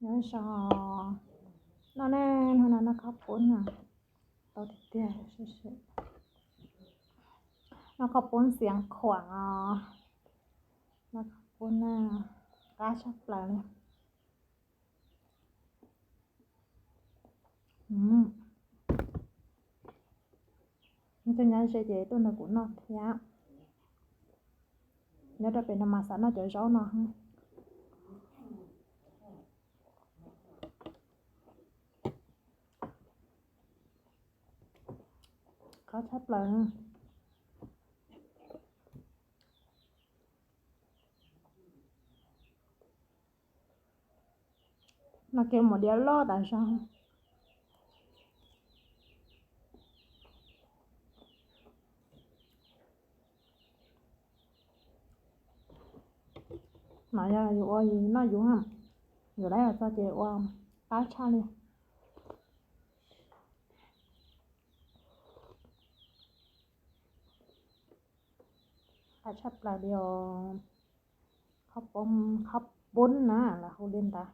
Nyob zoo, noj ne, hnub no noj qhob poob na, tau tiag tiag. Noj qhob poob Xiav Khuam os, noj qhob poob na, qab tshaj plaws li. Cov nyob ze ces tuaj nrog kuv noj thiab. Nyob rau pem no mas xav noj cov zaub no. Qab tshaj plaws. No kiag mus diav loj tas zog. No yog yus ua yus noj yus, yus lawv los txog ces ua qab tshaj li. Qab tshaj plaws li os. Qhob poob, qhob poob na lawv hu li ntawd.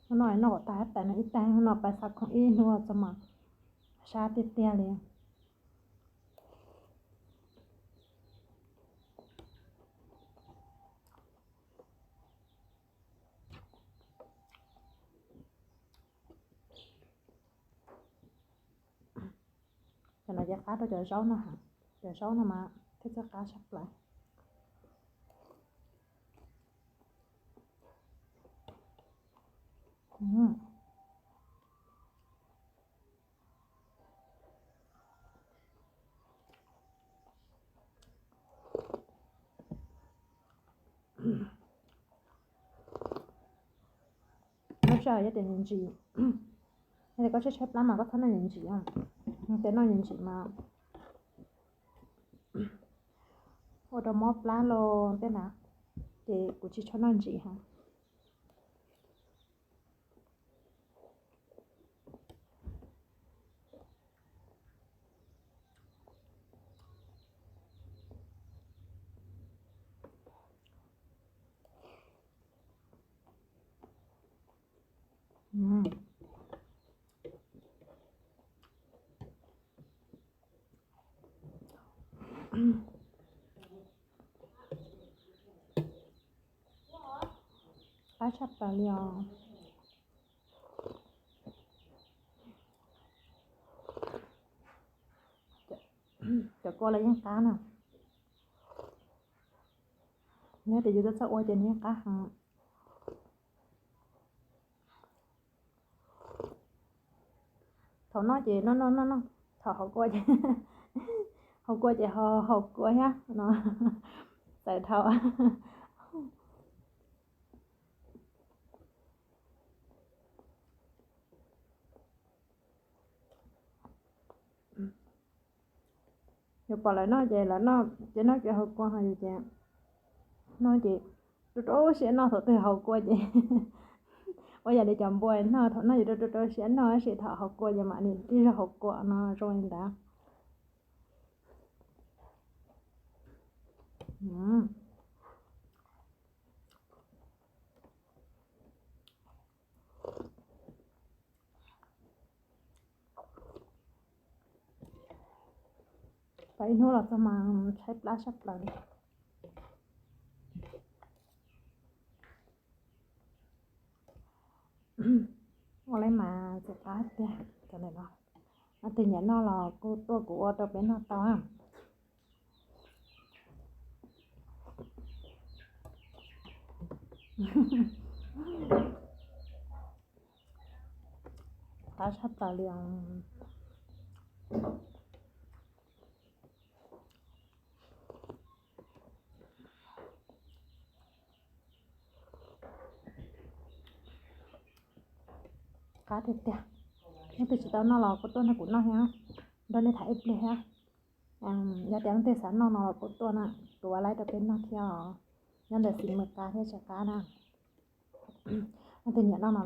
Hnub no noj kom tag tais no ib tag, hnub no pais xa khoom ib hnub txog mas sab tiag tiag li. Cov no ces qab rau cov zaub no, cov zaub no mas thiaj txawj qab tshaj plaws. Lub sij hawm yog tias nyiam ntsim, yog tias koj tshaib tshaib plab mas koj txhob noj nyiam ntsim, ces noj nyiam ntsim mas ua rau mob plab los tej na, ces kuv tsis tshua noj ntsim heev. Qab tshaj plaws li os. Cov kua los yeej qab na. Yog tias yus txawj txawj ua ces nws yeej qab heev. Thaum noj ces noj noj noj noj, thaum haus kua ces, haus kua ces haus kua thiab no, txawm dhau. Yus pom lawv noj ces lawv noj ces noj kev haus kua, ho yus ces noj ces rau rau siab noj, thaum twg haus kua ces ua yam li cov npua noj, thaum noj ces rau rau rau siab noj, tab sis thaum haus kua ces mam li tib zaug haus kua no zoo li ntawd. Pais ib hnub los txog mas tshaib plab sab plaws li. Ua li mas txiv qab tiag cov ntawm no. Leej twg nyiam noj los kuj tuaj kuv ua rau peb noj tau. Qab tshaj plaws li os. Qab tiag tiag. Leej twg tsis tau noj los kuj tuaj nrog kuv noj thiab, nrog nej tham ib pliag thiab. Yog tias leej twg xav noj no los kuj tuaj na, kuv ua laib rau peb noj thiab os. Nyob ntawm xim mws qab thiab tsis qab na. Leej twg nyiam noj no